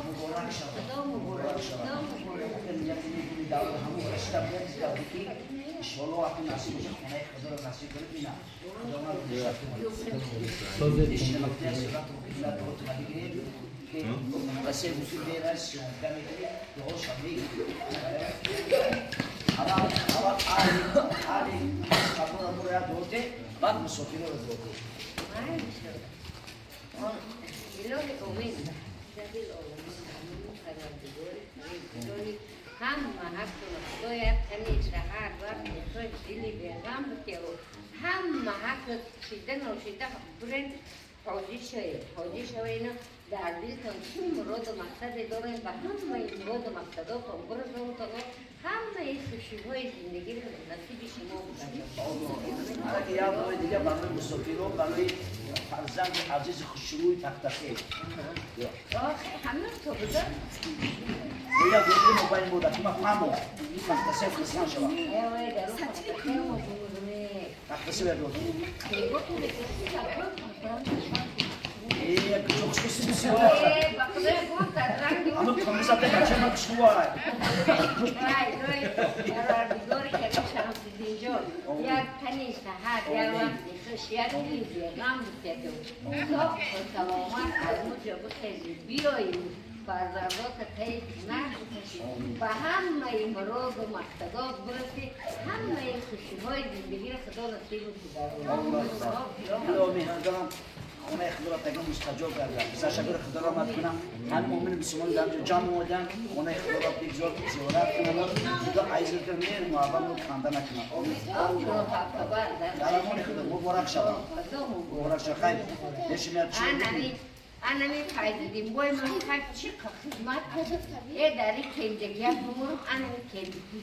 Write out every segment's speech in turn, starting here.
مبارک شود مبارک شود ان شاء الله وقتی نصیب بشه خونه خدا رو نصیب کنه اینا خدا هم حق خدایا تنی سحر وقت خوش دلی بیغم بکیو هم حق شیده نوشیده برین حاجی شوی حاجی شوی اینا در دلتون چی مراد و مقصد دارین به همه این مراد و مقصداتون برسونتون همه این خوشی‌های زندگی رو نصیب شما بکنید. یه بار دیگه برای مسافران برای فرزند عزیز خوشروی تختخی. آخه همه تو بذار. یا گوشی موبایل بود که ما فهمو تختخی خسران شد. تختخی بود. فرزندات تیز نکشی به همه این مراد و مقصدات برسی همه این خوشی‌های زندگی را خدا نصیب کنه. خونه خدا را تگم مستجاب کردم. تشکر خدا را مد کنم. هم مؤمن مسلمان در اینجا جمع آمدن. خونه خدا را بگذار زیارت کنم. خدا عزت کنه محبت رو خنده نکنه. آمین. در امان خدا مبارک شود. مبارک شود. خیر. نشینت چی؟ انا می فایده بوی من خیلی چی خدمت کردم. یه دری کنجگی هم بمورم. انا می کنجگی.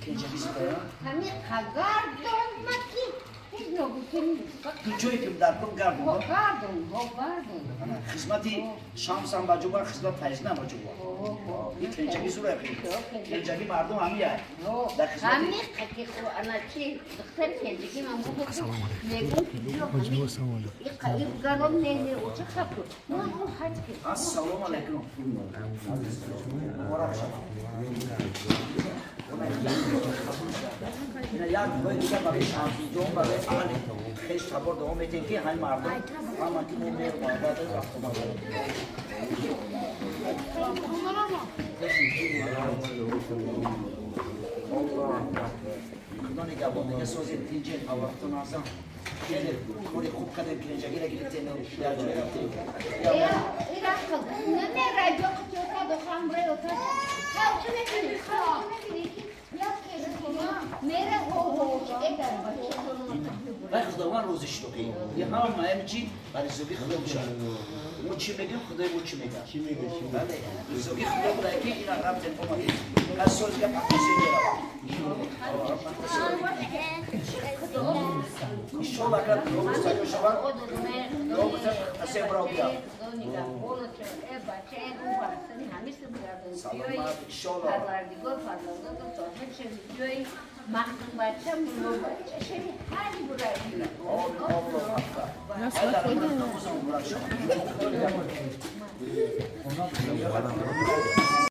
کنجگی سپایم؟ همین قگردان مکی. تو جایی که در کن گردون گردون گردون خدمتی شمس هم با جوبا خدمت فیض نه با جوبا این کنجگی زوره کنجگی مردم همیه در خدمت همی قکی خو انا چی دختر کنجگی من بگم میگم این گردون نه نه او چه خبر من اون حج که السلام علیکم مبارک شما اینا یک باید دیگه برای شمسیجان برای اهل خیش تبار دوام میتین که همین مردم همه که مو مهر محبت رفت آمد خدا نگهبان دیگه سازی تینجه وقتون هستم خیلی کاری خوب کردیم که اینجا گیره گرفتیم در جای رفتیم و خداوند روزش تو که یه همه مهم چی برای زوگی خدا میشه ما چی میگیم خدای ما چی میگه چی میگه بله زوگی خدا بوده که اینا رفت اومده از سال دیگه پخوسی میره ان شاء الله که مستقیم شود اسه برو بیا سلامت ان شاء الله مخدوم بچه مولو بچه شوی هر برای الله.